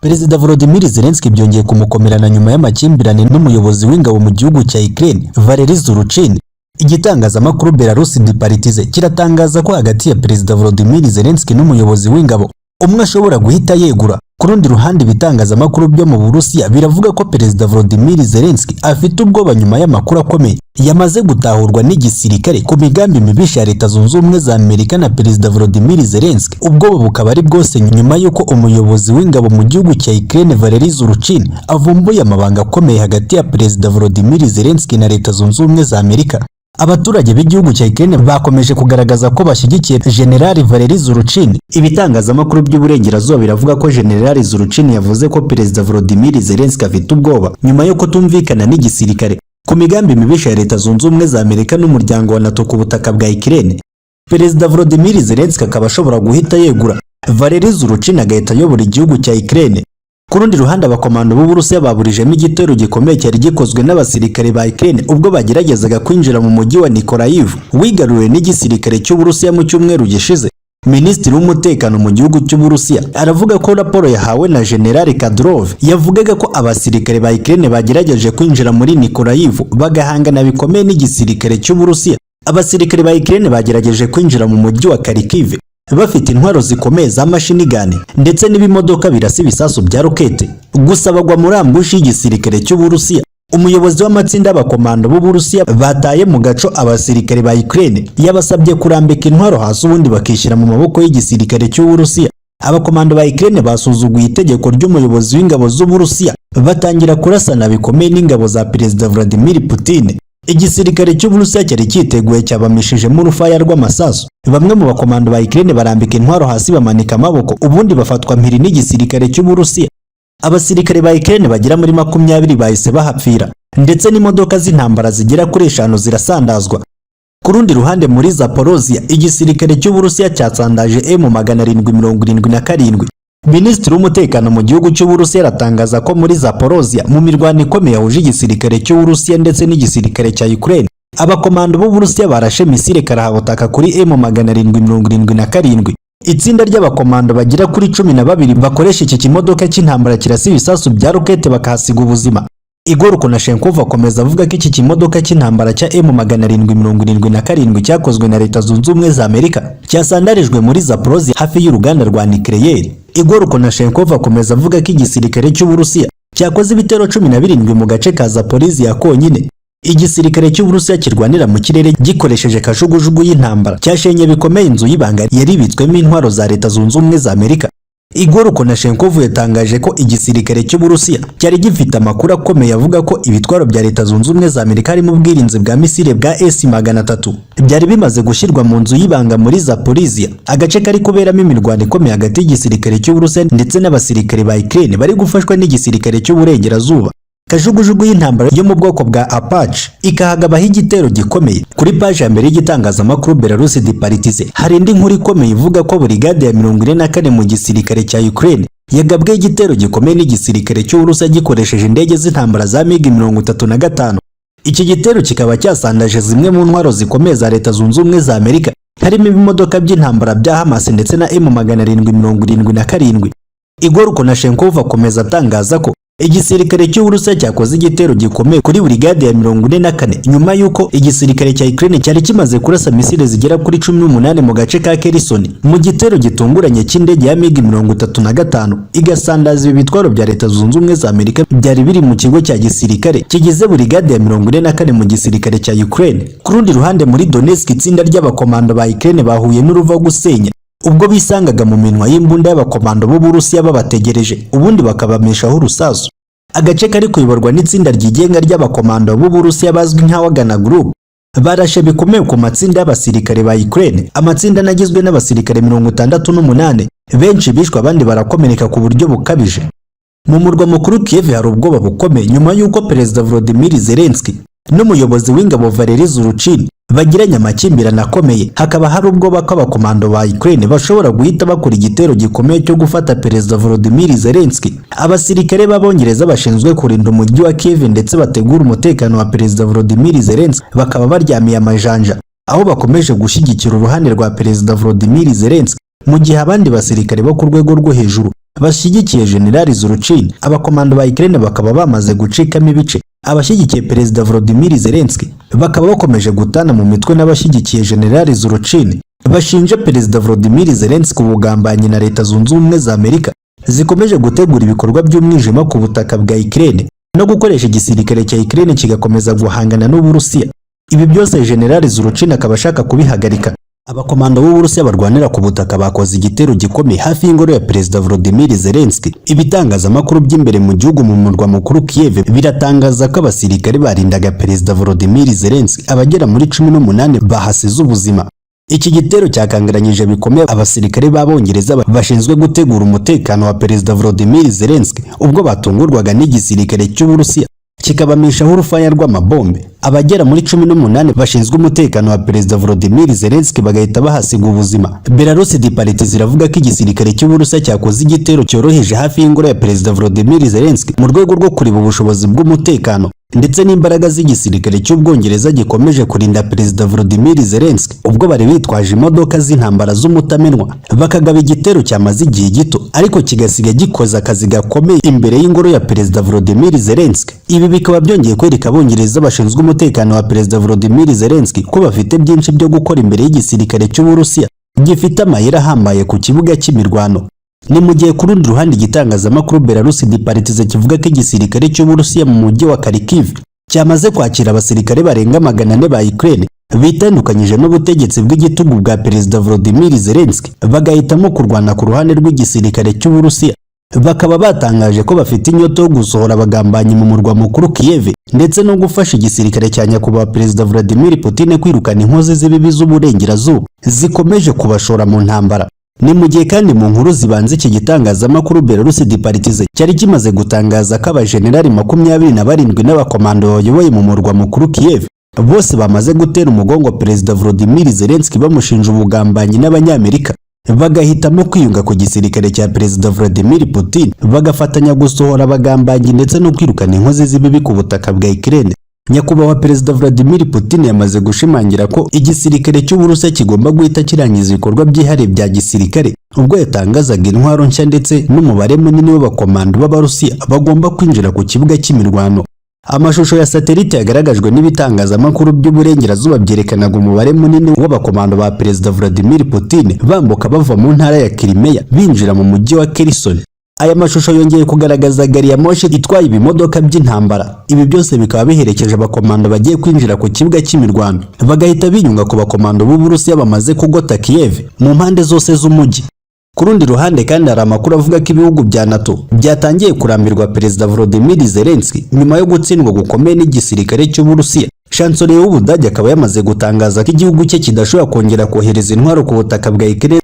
Perezida Volodymyr Zelensky byongeye kumukomerana nyuma y'amakimbirane n'umuyobozi w'ingabo mu gihugu cya Ukraine, Valery Zaluzhny. Igitangazamakuru Belarus Departize kiratangaza ko hagati ya Perezida Volodymyr Zelensky n'umuyobozi w'ingabo umwe ashobora guhita yegura. Ku rundi ruhande, ibitangazamakuru byo mu Burusiya biravuga ko Perezida Volodymyr Zelensky afite ubwoba nyuma y'amakuru akomeye yamaze gutahurwa n'igisirikare ku migambi mibisha ya Leta Zunze Ubumwe za Amerika na Perezida Volodymyr Zelensky. Ubwoba bukaba ari bwose nyuma y'uko umuyobozi w'ingabo mu gihugu cya Ukraine, Valery Zaluzhny, avumbuye amabanga akomeye hagati ya Perezida Volodymyr Zelensky na Leta Zunze Ubumwe za Amerika. Abaturage b'igihugu cya Ukraine bakomeje kugaragaza ko bashyigikiye General Valery Zaluzhny. Ibitangazamakuru by'Uburengerazuba biravuga ko General Zaluzhny yavuze ko Perezida Volodymyr Zelensky afite ubwoba nyuma yo kutumvikana n'igisirikare ku migambi mibisha ya Leta Zunze Ubumwe za Amerika n'umuryango wa NATO ku butaka bwa Ukraine. Perezida Volodymyr Zelensky akaba ashobora guhita yegura, Valery Zaluzhny agahita ayobora igihugu cya Ukraine. Ku rundi ruhande, abakomando b'Uburusiya baburijemo igitero gikomeye cyari gikozwe n'abasirikare ba Ukraine ubwo bageragezaga kwinjira mu mujyi wa Nikolaev wigaruriwe n'igisirikare cy'Uburusiya mu cyumweru gishize. Minisitiri w'umutekano mu gihugu cy'Uburusiya aravuga ko raporo yahawe na General Kadyrov yavugaga ko abasirikare ba Ukraine bagerageje kwinjira muri Nikolaev bagahangana bikomeye n'igisirikare cy'Uburusiya. Abasirikare ba Ukraine bagerageje kwinjira mu mujyi wa Kharkiv bafite intwaro zikomeye za machine gun ndetse n'ibimodoka birasa ibisasu bya rokete, gusa bagwa muri ambush y'igisirikare cy'Uburusiya. Umuyobozi w'amatsinda y'abakomando b'Uburusiya bataye mu gaco abasirikare ba Ukraine yabasabye kurambika intwaro hasi, ubundi bakishyira mu maboko y'igisirikare cy'Uburusiya. Abakomando ba Ukraine basuzuguye itegeko ry'umuyobozi w'ingabo z'Uburusiya, batangira kurasana bikomeye n'ingabo za Perezida Vladimir Putin. Igisirikare cy'Uburusiya cyari cyiteguye cyabamishijemo urufaya rw'amasasu. Bamwe mu bakomando ba Ukraine barambika intwaro hasi, bamanika amaboko, ubundi bafatwa mpiri n'igisirikare cy'Uburusiya. Abasirikare ba Ukraine bagera muri 20 bahise bahapfira, ndetse n'imodoka z'intambara zigera kuri eshanu zirasandazwa. Ku rundi ruhande, muri Zaporozhia igisirikare cy'Uburusiya cyasandaje M777. Minisitiri w'umutekano mu gihugu cy'Uburusiya aratangaza ko muri Zaporozhia, mu mirwano ikomeye yahuje igisirikare cy'Uburusiya ndetse n'igisirikare cya Ukraine, abakomando b'Uburusiya barashe misile karahabutaka kuri M777. Itsinda ry'abakomando bagera kuri 12 bakoresha iki kimodoka cy'intambara kirasa ibisasu bya rokete bakahasiga ubuzima. Igor Konashenkov akomeza avuga ko iki kimodoka cy'intambara cya M777 cyakozwe na Leta Zunze Ubumwe za Amerika cyasandarijwe muri Zaporozhye hafi y'uruganda rwa nucléaire. Igor Konashenkov akomeza avuga ko igisirikare cy'Uburusiya cyakoze ibitero 17 mu gace ka Zaporizhia konyine. Igisirikare cy'Uburusiya kirwanira mu kirere gikoresheje kajugujugu y'intambara cyashenye bikomeye inzu y'ibanga yari ibitswemo intwaro za Leta Zunze Ubumwe za Amerika. Igor Konashenkov yatangaje ko igisirikare cy'Uburusiya cyari gifite amakuru akomeye avuga ko ibitwaro bya Leta Zunze Ubumwe za Amerika, harimo ubwirinzi bwa misile bwa S-300, byari bimaze gushyirwa mu nzu y'ibanga muri Zaporizhia, agace kari kuberamo imirwano ikomeye hagati y'igisirikare cy'Uburusiya ndetse n'abasirikare ba Ukraine bari gufashwa n'igisirikare cy'Uburengerazuba. Kajugujugu y'intambara yo mu bwoko bwa Apache ikahagabaho igitero gikomeye. Kuri paji ya mbere y'igitangazamakuru Belarus Departize hari indi nkuru ikomeye ivuga ko burigade ya 44 mu gisirikare cya Ukraine yagabweho igitero gikomeye n'igisirikare cy'Uburusiya gikoresheje indege z'intambara za MiG 35. Iki gitero kikaba cyasandaje zimwe mu ntwaro zikomeye za Leta Zunze Ubumwe za Amerika, harimo ibimodoka by'intambara bya HIMARS ndetse na M777. Igor Konashenkov akomeza atangaza ko igisirikare cy'Uburusiya cyakoze igitero gikomeye kuri burigade ya 44 nyuma y'uko igisirikare cya Ukraine cyari kimaze kurasa misile zigera kuri 18 mu gace ka Kherson mu gitero gitunguranye cy'indege ya MiG 35, igasandaza ibi bitwaro bya Leta Zunze Ubumwe za Amerika byari biri mu kigo cya gisirikare kigize burigade ya 44 mu gisirikare cya Ukraine. Ku rundi ruhande, muri Donetsk itsinda ry'abakomando ba Ukraine bahuye n'uruva gusenya ubwo bisangaga mu minwa y'imbunda y'abakomando b'Uburusiya babategereje, ubundi bakabameshaho urusasu. Agace kari kuyoborwa n'itsinda ryigenga ry'abakomando b'Uburusiya bazwi nka Wagner Group barashe bikomeye ku matsinda y'abasirikare ba Ukraine, amatsinda anagizwe n'abasirikare 68. Benshi bishwe, abandi barakomereka ku buryo bukabije. Mu murwa mukuru Kiev hari ubwoba bukomeye nyuma y'uko Perezida Volodymyr Zelensky n'umuyobozi w'ingabo Valery Zaluzhny bagiranye amakimbirane akomeye, hakaba hari ubwoba ko abakomando ba Ukraine bashobora guhita bakora igitero gikomeye cyo gufata Perezida Volodymyr Zelensky. Abasirikare b'Abongereza bashinzwe kurinda umujyi wa Kiev ndetse bategura umutekano wa Perezida Volodymyr Zelensky bakaba baryamiye amajanja, aho bakomeje gushyigikira uruhande rwa Perezida Volodymyr Zelensky, mu gihe abandi basirikare bo ku rwego rwo hejuru bashyigikiye General Zaluzhny. Abakomando ba Ukraine bakaba bamaze gucikamo ibice. Abashyigikiye Perezida Volodymyr Zelensky bakaba bakomeje gutana mu mitwe n'abashyigikiye General Zaluzhny, bashinja Perezida Volodymyr Zelensky ubugambanyi na Leta Zunze Ubumwe za Amerika zikomeje gutegura ibikorwa by'umwijima ku butaka bwa Ukraine no gukoresha igisirikare cya Ukraine kigakomeza guhangana n'Uburusiya. Ibi byose General Zaluzhny akaba ashaka kubihagarika. Abakomando b'Uburusiya barwanira ku butaka bakoze igitero gikomeye hafi y'ingoro ya Perezida Volodymyr Zelensky. Ibitangazamakuru by'imbere mu gihugu mu murwa mukuru Kiev biratangaza ko abasirikare barindaga Perezida Volodymyr Zelensky abagera muri 18 bahasize ubuzima. Iki gitero cyakangaranyije bikomeye abasirikare b'Abongereza bashinzwe gutegura umutekano wa Perezida Volodymyr Zelensky, ubwo batungurwaga n'igisirikare cy'Uburusiya kikabamishaho urufaya rw'amabombe. Abagera muri 18 bashinzwe umutekano wa Perezida Volodymyr Zelensky bagahita bahasiga ubuzima. Belarus Department ziravuga ko igisirikare cy'Uburusiya cyakoze igitero cyoroheje hafi y'ingoro ya Perezida Volodymyr Zelensky mu rwego rwo kureba ubushobozi bw'umutekano ndetse n'imbaraga z'igisirikare cy'Ubwongereza gikomeje kurinda Perezida Volodymyr Zelensky, ubwo bari bitwaje imodoka z'intambara z'umutamenwa bakagaba igitero cyamaze igihe gito ariko kigasiga gikoze akazi gakomeye imbere y'ingoro ya Perezida Volodymyr Zelensky. Ibi bikaba byongeye kwereka Abongereza bashinzwe umutekano wa Perezida Volodymyr Zelensky ko bafite byinshi byo gukora imbere y'igisirikare cy'Uburusiya gifite amayeri ahambaye ku kibuga cy'imirwano. Ni mu gihe ku rundi ruhande igitangazamakuru Belarus Departize kivuga ko igisirikare cy'Uburusiya mu mujyi wa Kharkiv cyamaze kwakira abasirikare barenga 400 ba Ukraine bitandukanyije n'ubutegetsi bw'igitugu bwa Perezida Volodymyr Zelensky, bagahitamo kurwana ku ruhande rw'igisirikare cy'Uburusiya. Bakaba batangaje ko bafite inyota yo gusohora abagambanyi mu murwa mukuru Kiev ndetse no gufasha igisirikare cya nyakubahwa Perezida Vladimir Putin kwirukana inkozi z'ibibi z'uburengerazuba zikomeje kubashora mu ntambara. Ni mu gihe kandi mu nkuru zibanze iki gitangazamakuru Belarus Departize cyari kimaze gutangaza ko abajenerali 27 n'abakomando bayoboye mu murwa mukuru Kiev bose bamaze gutera umugongo Perezida Volodymyr Zelensky bamushinja ubugambanyi n'Abanyamerika, bagahitamo kwiyunga ku gisirikare cya Perezida Vladimir Putin, bagafatanya gusohora abagambanyi ndetse no kwirukana inkozi z'ibibi ku butaka bwa Ukraine. Nyakubahwa Perezida Vladimir Putin yamaze gushimangira ko igisirikare cy'Uburusiya kigomba guhita kirangiza ibikorwa byihariye bya gisirikare, ubwo yatangazaga intwaro nshya ndetse n'umubare munini w'abakomando b'Abarusiya bagomba kwinjira ku kibuga cy'imirwano. Amashusho ya satelite yagaragajwe n'ibitangazamakuru by'uburengerazuba byerekanaga umubare munini w'abakomando ba Perezida Vladimir Putin bambuka bava mu ntara ya Crimea binjira mu mujyi wa Kherson. Aya mashusho yongeye kugaragaza gari ya moshi itwaye ibimodoka by'intambara. Ibi byose bikaba biherekeje abakomando bagiye kwinjira ku kibuga cy'imirwano, bagahita biyunga ku bakomando b'Uburusiya bamaze kugota Kiev mu mpande zose z'umujyi. Ku rundi ruhande kandi hari amakuru avuga ko ibihugu bya NATO byatangiye kurambirwa Perezida Volodymyr Zelensky nyuma yo gutsindwa gukomeye n'igisirikare cy'Uburusiya. Chancelier w'Ubudage akaba yamaze gutangaza ko igihugu cye kidashobora kongera kohereza intwaro ku butaka bwa Ukraine.